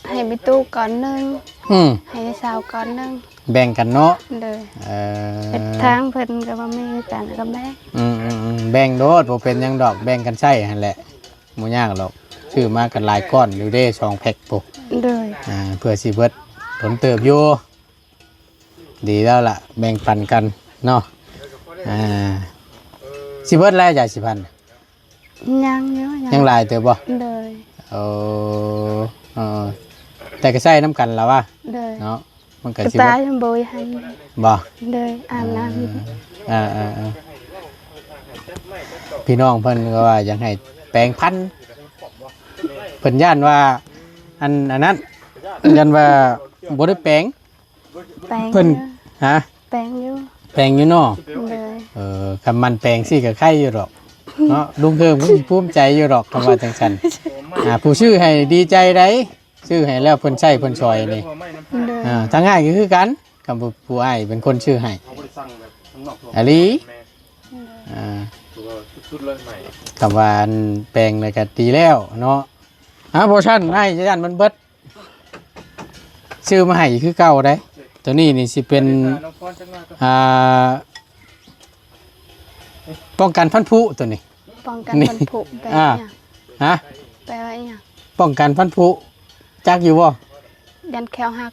ໃຫ້ແມ່ຕູ້ກ້ອນໜຶ່ງ ອືມ ໃຫ້ສາວກ້ອນໜຶ່ງ ແບ່ງກັນເນາະ ໂດຍ ເອີ ເຮັດທາງເພິ່ນກໍບໍ່ມີຄືກັນ ກໍແບ່ງ ອືມໆໆ ແບ່ງໂລດ ບໍ່ເປັນຫຍັງດອກ ແບ່ງກັນໃຊ້ຫັ້ນແຫຼະ ບໍ່ຍາກດອກ ຊື້ມາກັນຫຼາຍກ້ອນຢູ່ເດ້ ສອງແພັກພຸ້ນ ໂດຍ ອ່າ ເພື່ອຊິເບິດດົນເຕີບຢູ່ ດີແລ້ວລະ ແບ່ງປັນກັນເນາະ ອ່າ ຊິເບິດແລ້ວຢາສີຟັນ ຍັງຢູ່ ຍັງ ຍັງຫຼາຍເຕີບບໍ່? ໂດຍ ໂອ້ ເອີ ແຕ່ກໍໃຊ້ນຳກັນລະວ່າ ໂດຍ ເນາະ ມັນກໍ ກະ ຊິເບິດ ຕາຍບໍ່ທັນ ບໍ່? ໂດຍ ອາບນ້ຳ ເອີໆໆ ພີ່ນ້ອງເພິ່ນກໍວ່າຢາກໃຫ້ແປງພັນ ເພິ່ນຢ້ານວ່າ ອັນ ອັນນັ້ນ ຢ້ານວ່າບໍ່ໄດ້ແປງ ແປງ ເພິ່ນ ຢູ່ ຮະ ແປງຢູ່ ແປງຢູ່ເນາະ ໂດຍ ເອີ ຄັນມັນແປງຊີ້ກໍໄຄຢູ່ດອກເນາະ ລຸງເຮີມກໍຊິພູມໃຈຢູ່ດອກ ຄຳວ່າຈັ່ງຊັ້ນ ອ່າ ຜູ້ຊື້ໃຫ້ດີໃຈໃດ໋ ຊື້ໃຫ້ແລ້ວເພິ່ນໃຊ້ເພິ່ນສອຍນີ້ ໂດຍ ອ່າ ທາງອ້າຍກໍຄືກັນ ຄຳຜູ້ ຜູ້ອ້າຍເປັນຄົນຊື້ໃຫ້ ອີ່ຫຼີ ໂດຍ ອ່າ ຄຳວ່າອັນແປງແລ້ວກໍດີແລ້ວເນາະ ອ່າ ບໍ່ຊັ້ນອ້າຍຢ້ານມັນເບິດ ຊື້ມາໃຫ້ຄືເກົ່າໄດ໋ ໂຕນີ້ນີ້ຊິເປັນ ອ່າ ປ້ອງກັນພັນຜຸໂຕນີ້ ປ້ອງກັນພັນຜຸ ແປງ ອ່າ ຫຍັງ ຮະ ແປວ່າອີ່ຫຍັງ? ປ້ອງກັນພັນຜຸ ຈັກຢູ່ບໍ່? ຢ້ານແຂ້ວຫັກ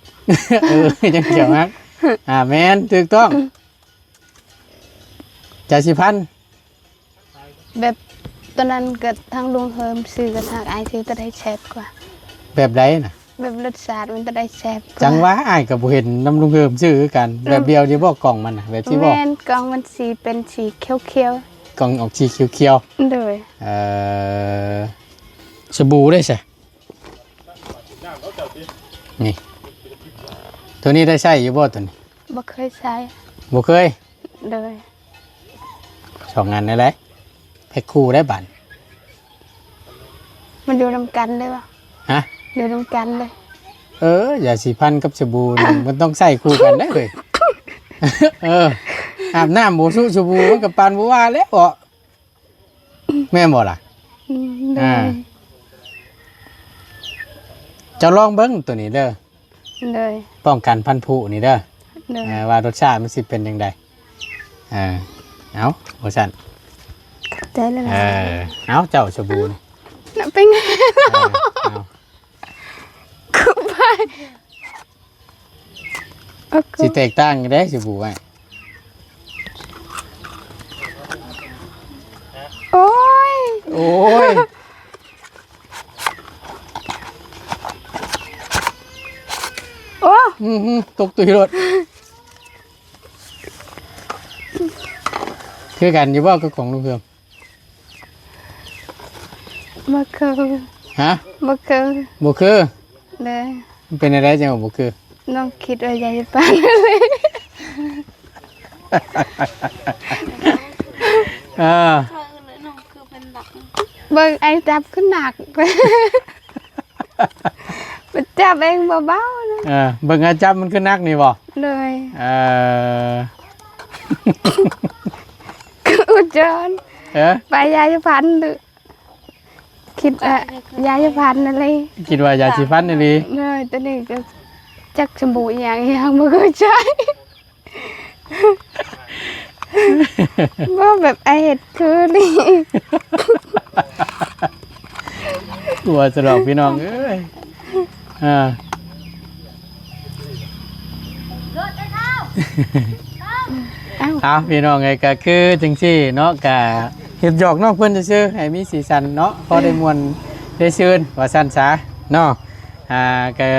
ເອີ ຢ້ານແຂ້ວຫັກ ອ່າ ແມ່ນ ຖືກຕ້ອງ ຢາສີຟັນ ແບບຕອນນັ້ນກໍທາງລຸງເຮີມຊື້ກັບທາງອ້າຍຊື້ ໂຕໃດແຊບກວ່າ? ແບບໃດນະ? ແບບລົດຊາດມັນໂຕໃດແຊບກວ່າ? ຈັ່ງວ່າອ້າຍກໍບໍ່ເຫັນນຳລຸງເຮີມຊື້ຄືກັນ ເອີ ແບບດຽວຢູ່ບໍ່ ກ່ອງມັນນະ ແບບຊີ້ບໍ່? ແມ່ນ ກ່ອງມັນສີເປັນສີຂຽວໆ ກ່ອງອອກສີຂຽວໆ ໂດຍ ເອີ ສະບູເດ້ຊະ? ນີ້ ໂຕນີ້ໄດ້ໃຊ້ຢູ່ບໍ່ໂຕນີ້? ບໍ່ເຄີຍໃຊ້ ບໍ່ເຄີຍ ໂດຍ ສອງອັນນັ້ນແຫຼະ ແພັກຄູ່ໄດ້ບາດ ມັນຢູ່ນຳກັນເດ້ບໍ່? ຮະ ຢູ່ນຳກັນເດ້ ເອີ ຢາສີຟັນກັບສະບູນີ້ ມັນຕ້ອງໃຊ້ຄູ່ກັນເດ້ເວີຍ ເອີ ອາບນ້ຳບໍ່ຊຸສະບູ ມັນກໍປານບໍ່ວ່າແລ້ວເບາະ. ແມ່ນບໍ່ລະ? ອືມ ໂດຍ ອ່າ ເຈົ້າລອງເບິ່ງໂຕນີ້ເດີ ໂດຍ ປ້ອງກັນພັນຜຸນີ້ເດີ ໂດຍ ອ່າ ວ່າລົດຊາດມັນຊິເປັນຈັ່ງໃດ ອ່າ ເອົາ ວ່າຊັ້ນ ຂອບໃຈຫຼາຍໆ ເອີ ເອົາ ເຈົ້າສະບູນີ້ ເປັນໄງ? ເອີ ເອົາ ຄືໄປ ໂອເຄ ຊິແຕກຕ່າງກັນເດ້ ຊິປູກໄວ້ ໂອ້ຍ ໂອ້ຍ ໂອ້ ອືມ ຕົກຕຸຍໂລດ ຄືກັນຢູ່ບໍ່ກັບຂອງລຸງເຮືອມ? ບໍ່ຄື ຮະ? ບໍ່ຄື ບໍ່ຄື ເດ້ ມັນເປັນແນວໃດຈັ່ງວ່າບໍ່ຄື? ນ້ອງຄິດວ່າຢາກຈະປານ ເອີ ເບິ່ງອ້າຍຈັບຄືໜັກ ໄປຈັບເອງເບົາໆນະ ເອີ ເບິ່ງອ້າຍຈັບມັນຄືໜັກນີ້ບໍ່? ໂດຍ ເອີ ອຸດຈອນ ເອີ ໄປຢາສີຟັນ ຄິດວ່າຢາສີຟັນອີ່ຫຼີ ຄິດວ່າຢາສີຟັນອີ່ຫຼີ ໂດຍ ຕອນນີ້ກໍຈັກສະບູອີ່ຫຍັງ ອີ່ຫຍັງບໍ່ເຂົ້າໃຈ ບໍ່ ແບບອ້າຍເຮັດຄືນີ້ ຕົວສະດອກ ພີ່ນ້ອງເອີຍ ອ່າ ເອົາ ພີ່ນ້ອງເອີຍ ກະຄືຈັ່ງຊີ້ເນາະ ກະເຮັດຫຍອກນ້ອງເພິ່ນຊື່ໆ ໃຫ້ມີສີສັນເນາະ ພໍໄດ້ມ່ວນໄດ້ຊື່ນ ວ່າຊັ້ນຊະເນາະ ອ່າ ກະ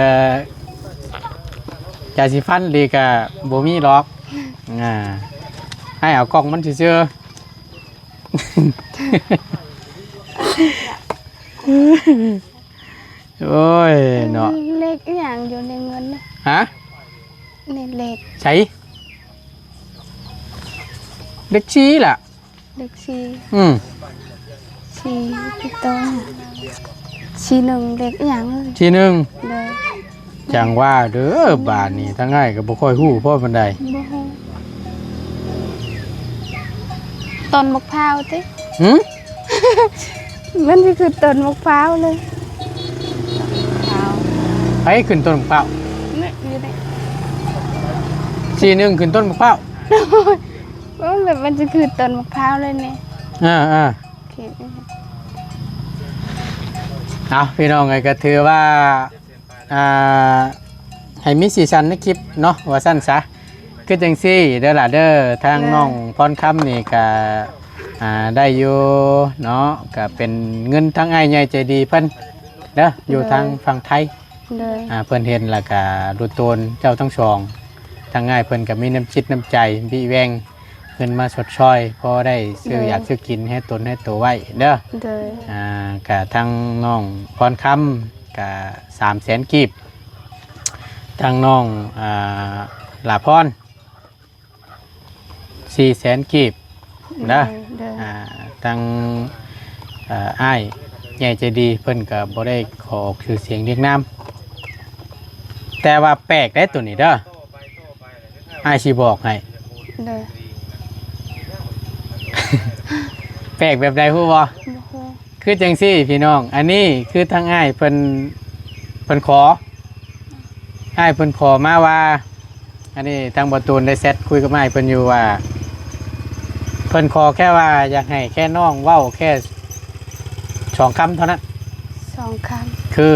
ຢາສີຟັນອີ່ຫຼີກະບໍ່ມີດອກ ອ່າ ໃຫ້ເອົາກ່ອງມັນຊື່ໆ ໂອ້ຍເນາະ ເລກອີ່ຫຍັງຢູ່ໃນເງິນນະ? ຮະ? ນີ້ເລກ ໃສ? ເລກສີ່ລະ ເລກສີ່ ອືມ ສີ່ ຕິດຕໍ່ ສີ່ໜຶ່ງ ເລກອີ່ຫຍັງ? ສີ່ໜຶ່ງ ໂດຍ ຈັ່ງວ່າເດີ ບາດນີ້ທາງອ້າຍກໍບໍ່ຄ່ອຍຮູ້ພໍປານໃດ ບໍ່ຮູ້ ຕົ້ນໝາກພ້າວຕິ? ຫື? ມັນຊິຂຶ້ນຕົ້ນໝາກພ້າວເລີຍ. ໄປຂຶ້ນຕົ້ນໝາກພ້າວ ນີ້ຢູ່ນີ້ ສີ່ໜຶ່ງຂຶ້ນຕົ້ນໝາກພ້າວ. ໂອ້ ແບບມັນຊິຂຶ້ນຕົ້ນໝາກພ້າວເລີຍນີ້. ອ່າໆ ເອົາ ພີ່ນ້ອງເອີຍ ກໍຖືວ່າ ອ່າ ໃຫ້ມີສີສັນໃນຄລິບເນາະ ວ່າຊັ້ນຊະ. ຄືຈັ່ງຊີ້ເດີຫຼ້າເດີ ທາງ ແມ່ນ ນ້ອງພອນຄຳນີ້ກະ ອ່າ ໄດ້ຢູ່ເນາະ ກະເປັນເງິນທາງອ້າຍໃຫຍ່ໃຈດີເພິ່ນເດີ ຢູ່ ໂດຍ ທາງຝັ່ງໄທ. ໂດຍ ອ່າ ເພິ່ນເຫັນແລ້ວກະລຸດໂຕນເຈົ້າທັງສອງ ທາງອ້າຍເພິ່ນກະມີນ້ຳຈິດນ້ຳໃຈ ບິແວງເງິນມາຊົດຊ່ອຍ ພໍໄດ້ຊື້ ໂດຍ ຢາກຊື້ກິນໃຫ້ຕົນໃຫ້ໂຕໄວ້ເດີ. ໂດຍ ອ່າ ກະທາງນ້ອງພອນຄຳກະສາມແສນກີບ ທາງນ້ອງ ອ່າ ຫຼ້າພອນ ສີ່ແສນກີບນະ. ໂດຍ ໂດຍ ອ່າ ທາງ ເອີ ອ້າຍໃຫຍ່ໃຈດີເພິ່ນກໍບໍ່ໄດ້ຂໍອອກຊື່ສຽງລຽກນາມ ແຕ່ວ່າແປກໄດ໋ໂຕນີ້ເດີ ອ້າຍຊິບອກໃຫ້. ໂດຍ ແປກແບບໃດຮູ້ບໍ່? ບໍ່ຮູ້. ຄືຈັ່ງຊີ້ພີ່ນ້ອງ ອັນນີ້ຄືທາງອ້າຍເພິ່ນ ເພິ່ນຂໍ ອ້າຍເພິ່ນຂໍມາວ່າ ອັນນີ້ທາງບໍ່ຕູນໄດ້ແຊັດຄຸຍກັບອ້າຍເພິ່ນຢູ່ວ່າ ເພິ່ນຂໍແຄ່ວ່າຢາກໃຫ້ແຄ່ນ້ອງເວົ້າແຄ່ສອງຄຳເທົ່ານັ້ນ ສອງຄຳ ຄື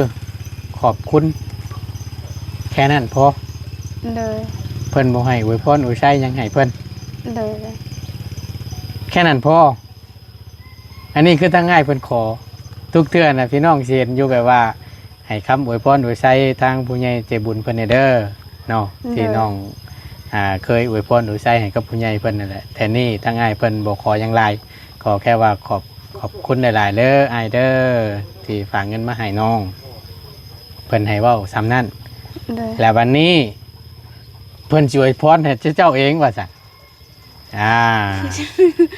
ຂອບຄຸນ ແຄ່ນັ້ນພໍ. ໂດຍ ເພິ່ນບໍ່ໃຫ້ອວຍພອນອວຍໄຊຫຍັງໃຫ້ເພິ່ນ. ໂດຍ ແຄ່ນັ້ນພໍ. ອັນນີ້ຄືທາງອ້າຍເພິ່ນຂໍ ທຸກເທື່ອນະ ພີ່ນ້ອງຊິເຫັນຢູ່ ແບບວ່າໃຫ້ຄຳອວຍພອນອວຍໄຊທາງຜູ້ໃຫຍ່ໃຈບຸນເພິ່ນແດ່ເດີເນາະ. ໂດຍ ທີ່ນ້ອງ ອ່າ ເຄີຍອວຍພອນອວຍໄຊໃຫ້ກັບຜູ້ໃຫຍ່ເພິ່ນນັ້ນແຫຼະ. ແຕ່ນີ້ທາງອ້າຍເພິ່ນບໍ່ຂໍຫຍັງຫຼາຍ ຂໍແຄ່ວ່າຂອບ ຂອບຄຸນຫຼາຍໆເດີອ້າຍເດີ ທີ່ຝາກເງິນມາໃຫ້ນ້ອງ ເພິ່ນໃຫ້ເວົ້າສ່ຳນັ້ນ. ໂດຍ ແລ້ວບັດນີ້ເພິ່ນຊິອວຍພອນໃຫ້ເຈົ້າເອງວ່າຊັ້ນ. ອ່າ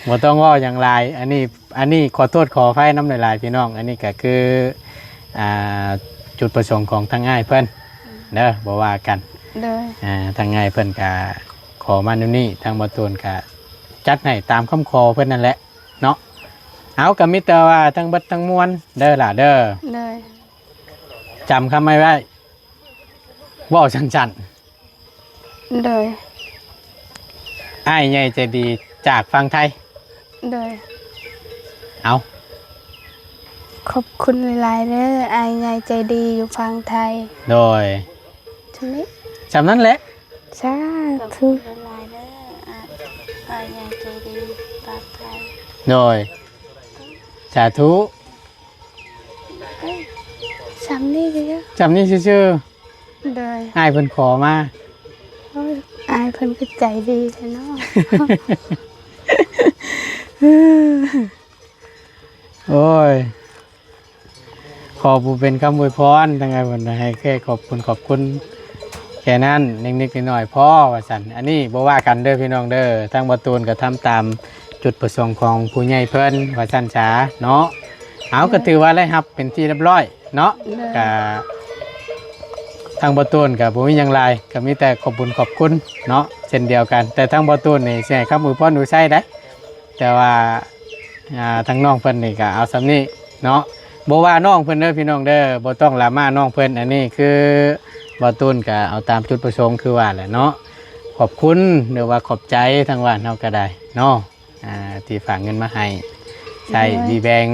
ບໍ່ຕ້ອງເວົ້າຫຍັງຫຼາຍ ອັນນີ້ ອັນນີ້ຂໍໂທດຂໍອະໄພນຳຫຼາຍໆ ພີ່ນ້ອງ. ອັນນີ້ກໍຄື ອ່າ ຈຸດປະສົງຂອງທາງອ້າຍເພິ່ນເດີ ບໍ່ວ່າກັນ. ໂດຍ ອ່າ ທາງອ້າຍເພິ່ນກໍຂໍມາແນວນີ້ ທາງບໍ່ຕູນກໍຈັດໃຫ້ຕາມຄຳຂໍເພິ່ນນັ້ນແຫຼະເນາະ. ເອົາ ກໍມີແຕ່ວ່າທັງເບິດທັງມວນເດີຫຼ້າເດີ. ໂດຍ ຈຳຄຳອ້າຍໄວ້ ເວົ້າສັ້ນໆ. ໂດຍ ອ້າຍໃຫຍ່ໃຈດີຈາກຝັ່ງໄທ. ໂດຍ ເອົາ ຂອບຄຸນຫຼາຍໆເດີ ອ້າຍໃຫຍ່ໃຈດີຢູ່ຝັ່ງໄທ. ໂດຍ ສ່ຳນີ້ ສ່ຳນັ້ນແຫຼະ. ສາທຸ ຂອບຄຸນຫຼາຍໆເດີ ອ້າຍ ອ້າຍໃຫຍ່ໃຈດີຈາກໄທ. ໂດຍ ສາທຸ. ສ່ຳນີ້ຊື່ໆ ສ່ຳນີ້ຊື່ໆ. ໂດຍ ອ້າຍເພິ່ນຂໍມາ. ໂອ້ຍ ອ້າຍເພິ່ນຄືໃຈດີແທ້ເນາະ. ໂອ້ຍ ຂໍບໍ່ເປັນຄຳອວຍພອນ ທາງອ້າຍເພິ່ນໃຫ້ແຄ່ຂອບຄຸນ ຂອບຄຸນ ແຄ່ນັ້ນ ເລັກໆນ້ອຍໆພໍວ່າຊັ້ນ. ອັນນີ້ບໍ່ວ່າກັນເດີພີ່ນ້ອງເດີ ທາງບໍ່ຕູນກໍທຳຕາມຈຸດປະສົງຂອງຜູ້ໃຫຍ່ເພິ່ນວ່າຊັ້ນຊະເນາະ. ເອົາ ໂດຍ ກໍຖືວ່າໄດ້ຮັບເປັນທີ່ຮຽບຮ້ອຍເນາະ. ໂດຍ ກະທາງບໍ່ຕູນກໍບໍ່ມີຫຍັງຫຼາຍ ກໍມີແຕ່ຂອບບຸນຂອບຄຸນເນາະ ເຊັ່ນດຽວກັນ. ແຕ່ທາງບໍ່ຕູນນີ້ຊິໃຫ້ຄຳອວຍພອນອວຍໄຊໄດ໋ ແຕ່ວ່າ ອ່າ ທາງນ້ອງເພິ່ນນີ້ກໍເອົາສ່ຳນີ້ເນາະ. ບໍ່ວ່ານ້ອງເພິ່ນເດີພີ່ນ້ອງເດີ ບໍ່ຕ້ອງລາມານ້ອງເພິ່ນ. ອັນນີ້ຄືບໍ່ຕູນກໍເອົາຕາມຈຸດປະສົງຄືວ່າແຫຼະເນາະ. ຂອບຄຸນ ຫຼືວ່າຂອບໃຈທາງບ້ານເຮົາກໍໄດ້ເນາະ ອ່າ ທີ່ຝາກເງິນມາໃຫ້ໃຊ້ ໂດຍ ດີແບງ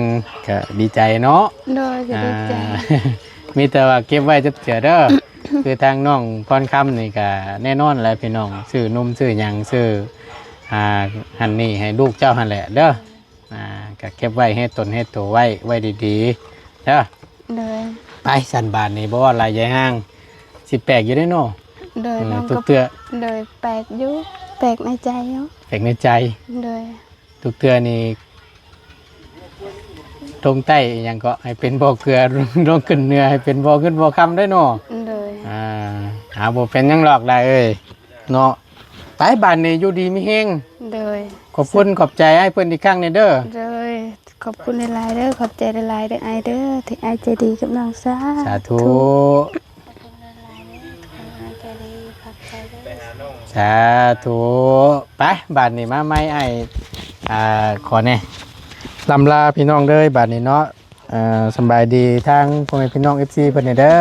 ກໍດີໃຈເນາະ. ໂດຍ ກໍດີໃຈ ອ່າ ມີແຕ່ວ່າເກັບໄວ້ຈັກເທື່ອເດີ. ຄືທາງນ້ອງພອນຄຳນີ້ກໍແນ່ນອນແຫຼະພີ່ນ້ອງ ຊື້ນົມຊື້ຫຍັງ ຊື້ ອ່າ ຫັ້ນນີ້ໃຫ້ລູກເຈົ້າຫັ້ນແຫຼະເດີ. ອ່າ ກໍເກັບໄວ້ໃຫ້ຕົນໃຫ້ໂຕໄວ້ ໄວ້ດີໆເດີ. ໂດຍ ໄປຊັ້ນບາດນີ້ ບໍ່ວ່າຫຼາຍໃຫຍ່ຫ່າງ ຊິແປກຢູ່ເດ້ເນາະ. ໂດຍ ເອີ ທຸກເທື່ອ ໂດຍ ແປກຢູ່ ແປກໃນໃຈຢູ່ ແປກໃນໃຈ. ໂດຍ ທຸກເທື່ອນີ້ ລົງໃຕ້ອີຫຍັງເກາະ ໃຫ້ເປັນບໍ່ເກືອ ລົງຂຶ້ນເໜືອ ໃຫ້ເປັນບໍ່ເງິນບໍ່ຄຳເດ້ເນາະ. ໂດຍ ອ່າ ຫາ ບໍ່ເປັນຫຍັງດອກຫຼ້າເອີຍເນາະ. ໄປ ບາດນີ້ຢູ່ດີມີແຮງ. ໂດຍ ຂອບຄຸນຂອບໃຈອ້າຍເພິ່ນອີກຄັ້ງໜຶ່ງເດີ. ໂດຍ ຂອບຄຸນຫຼາຍໆເດີ ຂອບໃຈຫຼາຍໆເດີອ້າຍເດີ ທີ່ອ້າຍໃຈດີກັບນ້ອງ. ສາ ສາທຸ ທຸ ຂອບຄຸນຫຼາຍໆເດີ ທີ່ອ້າຍໃຈດີ ຂອບໃຈເດີ. ສາທຸ. ໄປ ບາດນີ້ມາໃໝ່ອ້າຍ ອ່າ ຂໍແດ່ ລ່ຳລາພີ່ນ້ອງເດີ ບາດນີ້ເນາະ. ອ່າ ສຳບາຍດີທາງພໍ່ແມ່ພີ່ນ້ອງ ເອັຟຊີ ເພິ່ນແດ່ເດີ.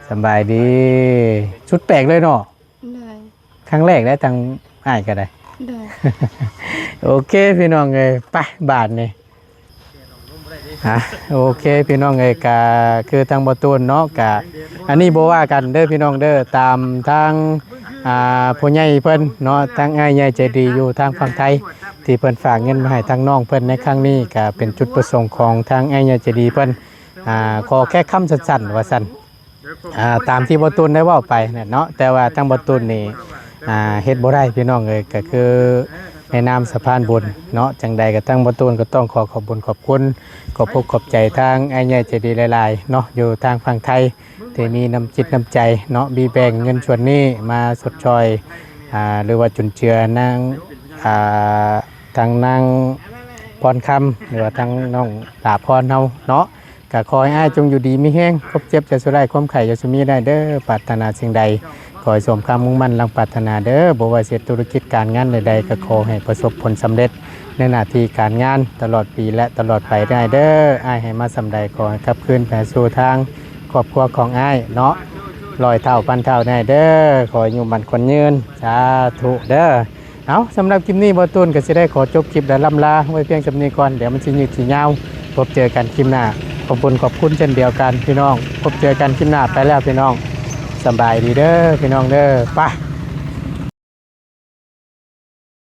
ສຳບາຍດີ. ຊຸດແປກເລີຍເນາະ. ໂດຍ. ຄັ້ງແລກໄດ້ທາງອ້າຍກໍໄດ້. ໂດຍ. ໂອເຄພີ່ນ້ອງເອີຍ ໄປບາດນີ້. ອ່ະ ໂອເຄພີ່ນ້ອງເອີຍ ກະຄືທາງບໍ່ຕູນເນາະ ກະອັນນີ້ບໍ່ວ່າກັນເດີພີ່ນ້ອງເດີ ຕາມທາງ ອ່າ ຜູ້ໃຫຍ່ເພິ່ນເນາະ ທາງອ້າຍໃຫຍ່ໃຈດີຢູ່ທາງຝັ່ງໄທ ທີ່ເພິ່ນຝາກເງິນມາໃຫ້ທາງນ້ອງເພິ່ນໃນຄັ້ງນີ້ ກະເປັນຈຸດປະສົງຂອງທາງອ້າຍໃຫຍ່ໃຈດີເພິ່ນ ອ່າ ຂໍແຄ່ຄຳສັ້ນໆ ວ່າຊັ້ນ. ອ່າ ຕາມທີ່ບໍ່ຕູນໄດ້ເວົ້າໄປນັ້ນເນາະ ແຕ່ວ່າທາງບໍ່ຕູນນີ້ ອ່າ ເຮັດບໍ່ໄດ້ພີ່ນ້ອງເອີຍ ກໍຄືໃນນາມສະພານບຸນເນາະ ຈັ່ງໃດກໍທາງບໍ່ຕູນກໍຕ້ອງຂໍຂອບບຸນຂອບຄຸນ ຂອບອົກຂອບໃຈທາງອ້າຍໃຫຍ່ໃຈດີຫຼາຍໆເນາະ ຢູ່ທາງຝັ່ງໄທ ທີ່ມີນ້ຳຈິດນ້ຳໃຈເນາະ ມີແບ່ງເງິນສ່ວນນີ້ມາຊົດຊ່ອຍ ອ່າ ຫຼືວ່າຈຸນເຈືອນາງ ອ່າ ທາງນາງພອນຄຳ ຫຼືວ່າທາງນ້ອງຫຼ້າພອນເຮົາເນາະ. ກໍຂໍໃຫ້ອ້າຍຈົ່ງຢູ່ດີມີແຮງ ຄວາມເຈັບຢ່າສູ່ໄດ້ ຄວາມໄຂ້ຢ່າສູ່ມີໄດ້ເດີ. ປາດຖະໜາສິ່ງໃດ ຂໍໃຫ້ສົມຄວາມມຸ່ງໝັ້ນດັ່ງປາດຖະໜາເດີ. ບໍ່ວ່າຊິເຮັດທຸລະກິດການງານໃດໆ ກໍຂໍໃຫ້ປະສົບຜົນສຳເລັດໃນໜ້າທີ່ການງານຕະຫຼອດປີ ແລະ ຕະຫຼອດໄປໄດ້ເດີ. ອ້າຍໃຫ້ມາສ່ຳໃດ ຂໍໃຫ້ກັບຄືນໄປສູ່ທາງຄອບຄົວຂອງອ້າຍເນາະ ຮ້ອຍເທົ່າພັນເທົ່າໄດ້ເດີ. ຂໍໃຫ້ຢູ່ໝັ້ນຂວັນຍືນ ສາທຸເດີ. ເອົາ ສຳລັບຄລິບນີ້ ບໍ່ຕູນກໍຊິໄດ້ຂໍຈົບຄລິບ ແລະ ລ່ຳລາໄວ້ພຽງສ່ຳນີ້ກ່ອນ ດຽວມັນຊິຍືດຊິຍາວ. ພົບເຈີກັນຄລິບໜ້າ. ຂອບຄຸນຂອບຄຸນເຊັ່ນດຽວກັນພີ່ນ້ອງ. ພົບເຈີກັນຄລິບໜ້າ. ໄປແລ້ວພີ່ນ້ອງ. ສະບາຍດີເດີພີ່ນ້ອງເດີ. ໄປ.